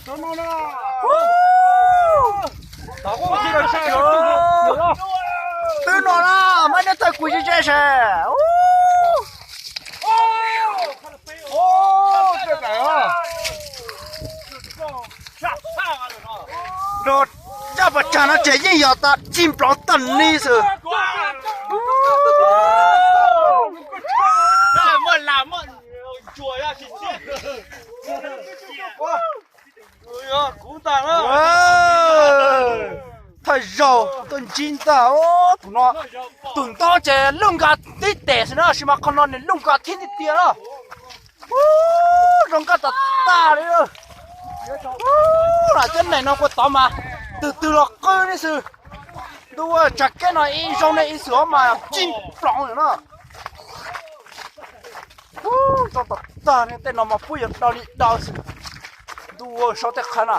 Twb no na, mas nej tawg kuv ze ze seb. Los caj pas tsag no ces yeej yog tas tsib nploov tag li xwb. Thawj zaug tuaj ntsib ntag. Tus no, tus ntaub ces luj nka tib tes xwb na, tab sis mas qhov no nws luj nka thiab tiag tiag na. Zoo nkauj tas tas li. Lam cov neeg no kuj tod mas twg twg los qw li xwb. Ntuj, tsag keb no ib zoo ne ib xwm mas tsib nploov lawm na. Zoo tas tas, tej no mas pub yog dau li dau xwb. Ntuj, saub tej qhov na.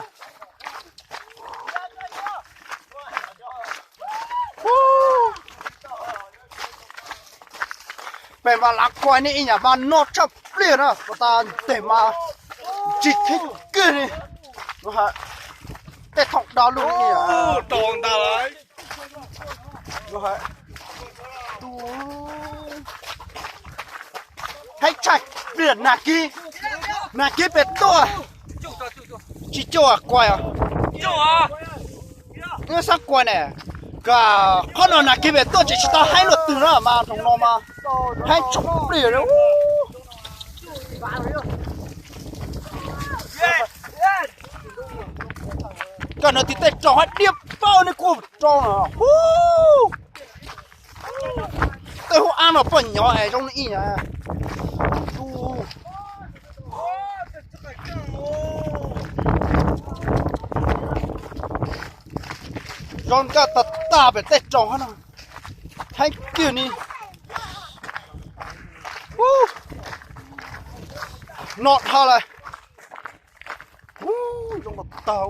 Peb mas lav kuai ne ib yam mas no tshaj pliag na, puas tas nteg mas tsis thib kiag li. Tej thoom dau lug li ib yam. Heev tshaj pliag, nag kib, nag kib pem tuaj. Tsis cuaj kuai os. Xab kuai ne, qhov no nag kib pem tuaj ces tsis tau heev luaj twg na mas, thaum no mas heev tshaj pliag li. Koj no tiv tej rau hab diab paub neb kuj rau no. Tej hub ab no poj nyov es zoo li ib yam. Zoo nkauj tag tag pem tej rau hab no. Heev kiag ni. No dhau lawm. Zoo nkauj tag.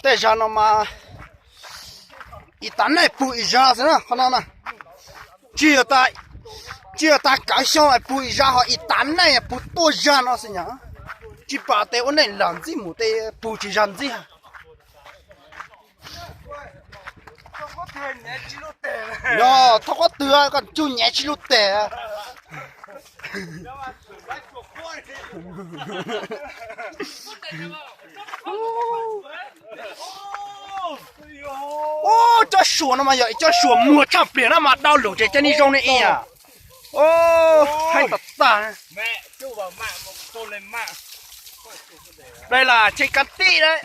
Tej zag no mas ib tag neej pug ib zag xwb na, qhov no na. Tsis yog tas, tsis yog tas kav xyoo pug ib zag, ho ib tag neej pug tuaj zag no xwb nyab. Tsis pom tes ua neej lam ntxib mus tes pug tsis zag ntxib. Yog thov qhuab twg koj cug nyem tsis lug tes. Ub, cov suas no mas yog ib cov suas muag tshaj pliag na mas dau lug ces cov ni zoo ne ib yam. Heev tag tag. Dai las tshe kav tij lawm.